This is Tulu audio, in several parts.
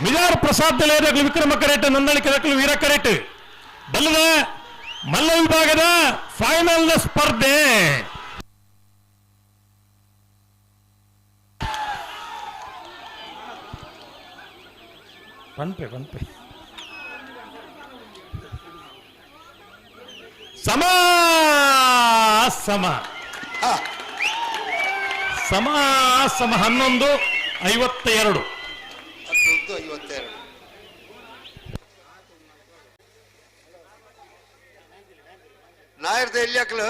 ಮಿಜಾರ್ ಪ್ರಸಾದ್ ನಿಲಯದಕ್ಲು ವಿಕ್ರಮ ಕರೆಟ್, ನಂದಳಿಕೆ ದಕ್ಲು ವೀರ ಕರೆಟ್. ಬಲ್ಲದ ಮಲ್ಲ ವಿಭಾಗದ ಫೈನಲ್ ಸ್ಪರ್ಧೆ. ಪನ್ಪೆ ಪನ್ಪೆ ಸಮ ಸಮ ಸಮ ಸಮ 11:52. 11:52. ನಾಯರ್ದ ಎಲ್ಲಿ ಹಾಕ್ಲು?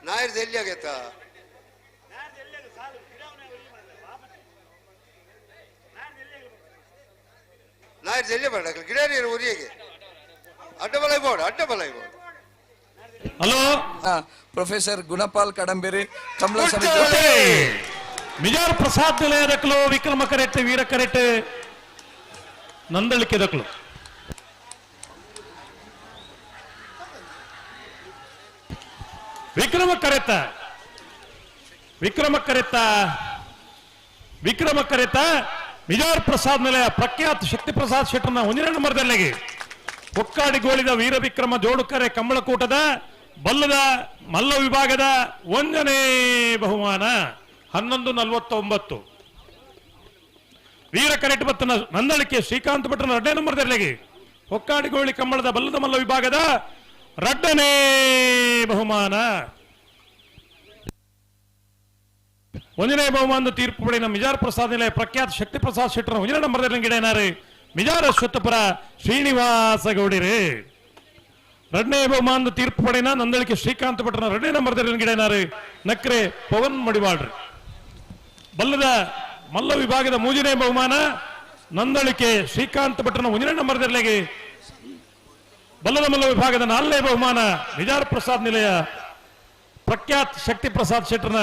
ನಾಯರ್ದ ಎಲ್ಲಿ ಆಗೈತ? ನಾಯರ್ದ ಎಲ್ಲಿ ಬೇಡ ಗಿಡ ನೀರು ಉರಿಯಗೆ ಅಡ್ಡ ಬಲ ಬೋರ್ಡ್, ಅಡ್ಡ ಬಲ ಬೋರ್ಡ್. ಹಲೋ ಪ್ರೊಫೆಸರ್ ಗುಣಪಾಲ್ ಕಡಂಬೇರಿ ಕಮಲ ಸಮಿತಿ. ಮಿಜಾರ್ ಪ್ರಸಾದ್ ನಿಲಯದಕ್ಲು ವಿಕ್ರಮ ಕರೆಟ್, ವೀರ ಕರೆಟ್, ನಂದಳಿಕೆ ದಕ್ಲು. ವಿಕ್ರಮ ಕರೆತ, ವಿಕ್ರಮ ಕರೆತ, ವಿಕ್ರಮ ಕರೆತ ಮಿಜಾರ್ ಪ್ರಸಾದ್ ನಿಲಯ ಪ್ರಖ್ಯಾತ ಶಕ್ತಿ ಪ್ರಸಾದ್ ಶೆಟ್ಟರ್ನ ಒಂದಿನ ನಂಬರ್ದಲ್ಲಿಗೆ ಹೊಕ್ಕಾಡಿಗೋಳಿದ ವೀರ ವಿಕ್ರಮ ಜೋಡುಕರೆ ಕಂಬಳಕೂಟದ ಬಲ್ಲದ ಮಲ್ಲ ವಿಭಾಗದ ಒಂದನೇ ಬಹುಮಾನ 11:49. ವೀರ ಕರೆಟ್ ಬತ್ತನ ನಂದಳಿಕೆ ಶ್ರೀಕಾಂತ್ ಭಟ್ರನ ಎರಡನೇ ನಂಬರ್ದಲ್ಲಿಗೆ ಹೊಕ್ಕಾಡಿಗೋಳಿ ಕಂಬಳದ ಬಲ್ಲದ ಮಲ್ಲ ವಿಭಾಗದ ರಡ್ಡನೇ ಬಹುಮಾನ. ಒಂದನೇ ಬಹುಮಾನದ ತೀರ್ಪು ಪಡೆದ ಮಿಜಾರ್ ಪ್ರಸಾದ್ ನಿಲಯ ಪ್ರಖ್ಯಾತ ಶಕ್ತಿ ಪ್ರಸಾದ್ ಶೆಟ್ಟರ್ ಒಂದನೇ ನಂಬರ್ದಲ್ಲಿ ಗಿಡನಾರು ಮಿಜಾರ್ ಅಶ್ವತ್ಥಪುರ ಶ್ರೀನಿವಾಸ ಗೌಡಿರಿ. ಎರಡನೇ ಬಹುಮಾನದ ತೀರ್ಪು ಪಡೆದ ನಂದಳಿಕೆ ಶ್ರೀಕಾಂತ್ ಭಟ್ರನ ಎರಡನೇ ನಂಬರ್ದಲ್ಲಿ ಗಿಡನಾರು ನಕ್ರೆ ಪವನ್ ಮಡಿವಾಳ್ರಿ. ಬಲ್ಲದ ಮಲ್ಲ ವಿಭಾಗದ ಮೂರನೇ ಬಹುಮಾನ ನಂದಳಿಕೆ ಶ್ರೀಕಾಂತ್ ಭಟ್ರನ ಒಂದನೇ ನಂಬರ್ದಲ್ಲಿ. ಬಲ್ಲದ ಮಲ್ಲ ವಿಭಾಗದ ನಾಲ್ಕನೇ ಬಹುಮಾನ ಮಿಜಾರ್ ಪ್ರಸಾದ್ ನಿಲಯ ಪ್ರಖ್ಯಾತ್ ಶಕ್ತಿ ಪ್ರಸಾದ್ ಶೆಟ್ಟರ್ನ